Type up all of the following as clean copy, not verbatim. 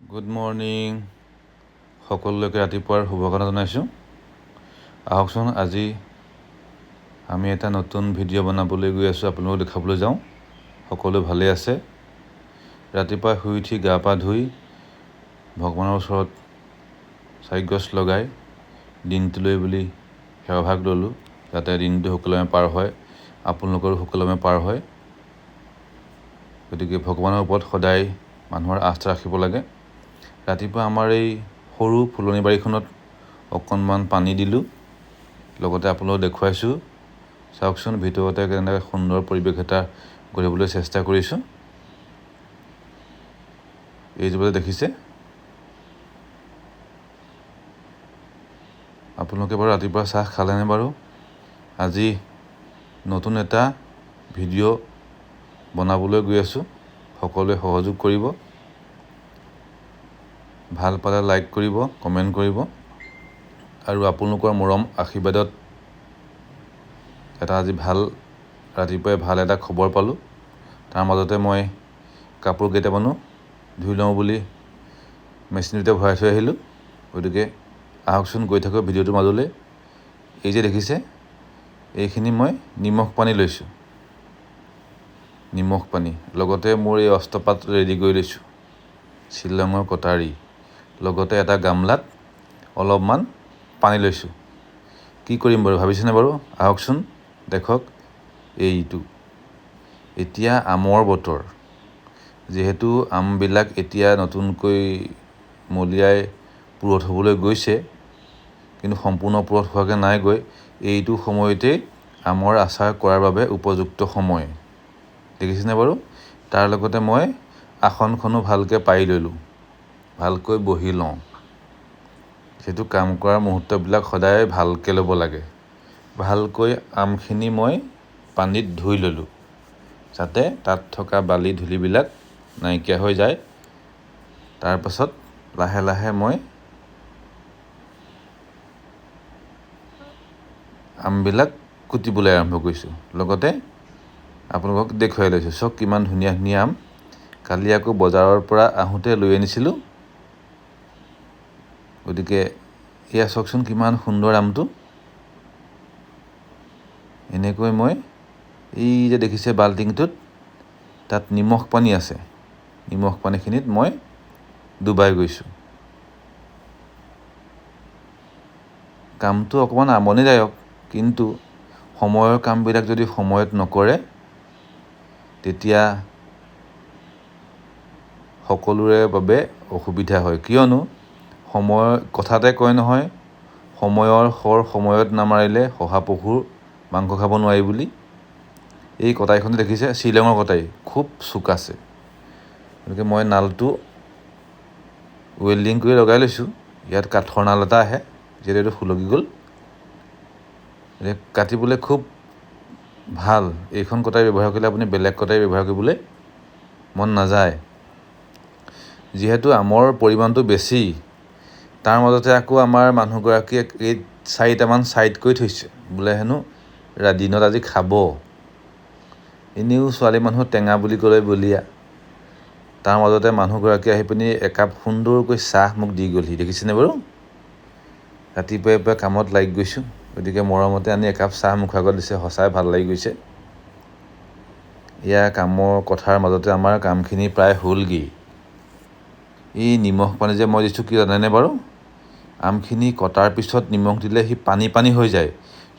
Good morning সকলোলৈকে, ৰাতিপুৱাৰ শুভকামনা জনাইছোঁ। আহকচোন, আজি আমি এটা নতুন ভিডিঅ' বনাবলৈ গৈ আছোঁ, আপোনালোকক দেখাবলৈ যাওঁ। সকলো ভালে আছে? ৰাতিপুৱা শুই উঠি গা পা ধুই ভগৱানৰ ওচৰত চাকিগছ লগাই দিনটোলৈ বুলি সেৱাভাগ ল'লোঁ, যাতে দিনটো সুকলমে পাৰ হয়, আপোনালোকৰো সুকলমে পাৰ হয়। গতিকে ভগৱানৰ ওপৰত সদায় মানুহৰ আস্থা ৰাখিব লাগে। ৰাতিপুৱা আমাৰ এই সৰু ফুলনি বাৰীখনত অকণমান পানী দিলোঁ, লগতে আপোনালোকক দেখুৱাইছোঁ। চাওকচোন, ভিতৰতে কেনেকৈ সুন্দৰ পৰিৱেশ এটা গঢ়িবলৈ চেষ্টা কৰিছোঁ। এইজোপা দেখিছে আপোনালোকে বাৰু ৰাতিপুৱা চাহ খালেনে বাৰু? আজি নতুন এটা ভিডিঅ' বনাবলৈ গৈ আছোঁ, সকলোৱে সহযোগ কৰিব। ভাল পালে লাইক কৰিব, কমেণ্ট কৰিব, আৰু আপোনালোকৰ মৰম আশীৰ্বাদত এটা আজি ভাল ৰাতিপুৱাই ভাল এটা খবৰ পালোঁ। তাৰ মাজতে মই কাপোৰ কেইটামানো ধুই লওঁ বুলি মেচিনটোতে ভৰাই থৈ আহিলোঁ। গতিকে আহকচোন, গৈ থাকোঁ ভিডিঅ'টোৰ মাজলৈ। এই যে দেখিছে, এইখিনি মই নিমখ পানী লৈছোঁ, নিমখ পানী, লগতে মোৰ এই অস্ত্ৰপাত ৰেডি কৰি লৈছোঁ, শ্বিলঙৰ কটাৰী, লগতে এটা গামলাত অলপমান পানী লৈছোঁ। কি কৰিম বাৰু ভাবিছেনে বাৰু? আহকচোন দেখক। এইটো এতিয়া আমৰ বতৰ, যিহেতু আমবিলাক এতিয়া নতুনকৈ মলিয়াই পুৰঠ হ'বলৈ গৈছে, কিন্তু সম্পূৰ্ণ পুৰঠ হোৱাগৈ নাই গৈ। এইটো সময়তেই আমৰ আচাৰ কৰাৰ বাবে উপযুক্ত সময়, দেখিছেনে বাৰু? তাৰ লগতে মই আসনখনো ভালকৈ পাৰি ল'লোঁ, ভালকৈ বহি লওঁ। যিহেতু কাম কৰাৰ মুহূৰ্তবিলাক সদায় ভালকৈ ল'ব লাগে। ভালকৈ আমখিনি মই পানীত ধুই ল'লোঁ, যাতে তাত থকা বালি ধূলিবিলাক নাইকিয়া হৈ যায়। তাৰপাছত লাহে লাহে মই আমবিলাক কুটিবলৈ আৰম্ভ কৰিছোঁ, লগতে আপোনালোকক দেখুৱাই লৈছোঁ। চাওক কিমান ধুনীয়া ধুনীয়া আম। কালি আকৌ বজাৰৰ পৰা আহোঁতে লৈ আনিছিলোঁ। গতিকে এয়া চাওকচোন কিমান সুন্দৰ আমটো। এনেকৈ মই এই যে দেখিছে বাল্টিংটোত, তাত নিমখ পানী আছে, নিমখ পানীখিনিত মই ডুবাই গৈছোঁ। কামটো অকণমান আমনিদায়ক, কিন্তু সময়ৰ কামবিলাক যদি সময়ত নকৰে তেতিয়া সকলোৰে বাবে অসুবিধা হয়। কিয়নো সময় কথাতে কয় নহয়, সময়ৰ শৰ সময়ত নামাৰিলে শহাপহুৰ মাংস খাব নোৱাৰি বুলি। এই কটাৰীখন দেখিছে, শ্বিলঙৰ কটাৰী, খুব চোক আছে। গতিকে মই নালটো ৱেল্ডিং কৰি লগাই লৈছোঁ। ইয়াত কাঠৰ নাল এটা আহে, যিহেতু এইটো সুলকি গ'ল। কাটিবলৈ খুব ভাল। এইখন কটাৰী ব্যৱহাৰ কৰিলে আপুনি বেলেগ কটাৰী ব্যৱহাৰ কৰিবলৈ মন নাযায়। যিহেতু আমৰ পৰিমাণটো বেছি, তাৰ মাজতে আকৌ আমাৰ মানুহগৰাকীয়ে এই চাৰিটামান ছাইড কৰি থৈছে, বোলে হেনো দিনত আজি খাব। এনেও ছোৱালী মানুহ টেঙা বুলি ক'লে বলিয়া। তাৰ মাজতে মানুহগৰাকী আহি পিনি একাপ সুন্দৰকৈ চাহ মোক দি গ'লহি, দেখিছেনে বাৰু? ৰাতিপুৱাই পুৱাই কামত লাগি গৈছোঁ, গতিকে মৰমতে আনি একাপ চাহ মুখৰ আগত দিছে, সঁচাই ভাল লাগি গৈছে। এয়া কামৰ কথাৰ মাজতে আমাৰ কামখিনি প্ৰায় হ'লগেই। এই নিমখ পানী যে মই দিছোঁ, কি জানেনে বাৰু? আমখিনি কটাৰ পিছত নিমখ দিলে সি পানী পানী হৈ যায়।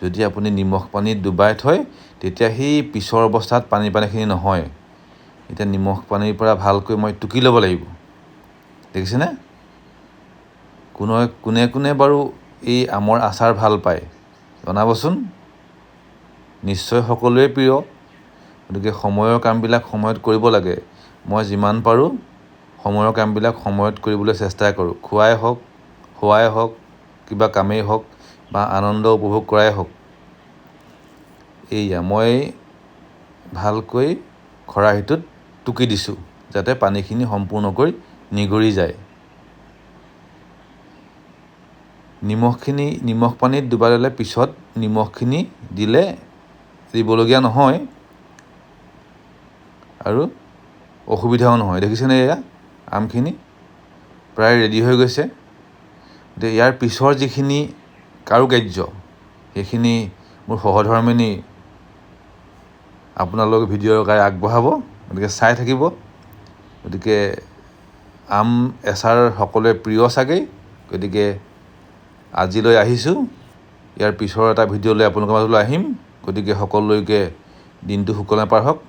যদি আপুনি নিমখ পানীত ডুবাই থয়, তেতিয়া সেই পিছৰ অৱস্থাত পানী পানীখিনি নহয়। এতিয়া নিমখ পানীৰ পৰা ভালকৈ মই টুকি ল'ব লাগিব, দেখিছেনে? কোনে কোনে কোনে বাৰু এই আমৰ আচাৰ ভাল পায় জনাবচোন। নিশ্চয় সকলোৱে প্ৰিয়। গতিকে সময়ৰ কামবিলাক সময়ত কৰিব লাগে। মই যিমান পাৰোঁ সময়ৰ কামবিলাক সময়ত কৰিবলৈ চেষ্টা কৰোঁ। খোৱাই হওক, শোৱাই হওক, কিবা কামেই হওক বা আনন্দ উপভোগ কৰাই হওক। এইয়া মই ভালকৈ খৰাহীটোত টুকি দিছোঁ, যাতে পানীখিনি সম্পূৰ্ণকৈ নিগৰি যায়। নিমখখিনি নিমখ পানীত ডুবাই ল'লে পিছত নিমখখিনি দিলে দিবলগীয়া নহয় আৰু অসুবিধাও নহয়। দেখিছেনে এয়া আমখিনি? প্ৰায় ৰেডি হৈ গৈছে। গতিকে ইয়াৰ পিছৰ যিখিনি কাৰুকাৰ্য, সেইখিনি মোৰ সহধৰ্মিনী আপোনালোক ভিডিঅ' আকাৰে আগবঢ়াব, গতিকে চাই থাকিব। গতিকে আম আচাৰ সকলোৰে প্ৰিয় চাগেই। গতিকে আজিলৈ আহিছোঁ, ইয়াৰ পিছৰ এটা ভিডিঅ' লৈ আপোনালোকৰ মাজলৈ আহিম। গতিকে সকলোলৈকে দিনটো সুকলমে পাৰ হওক।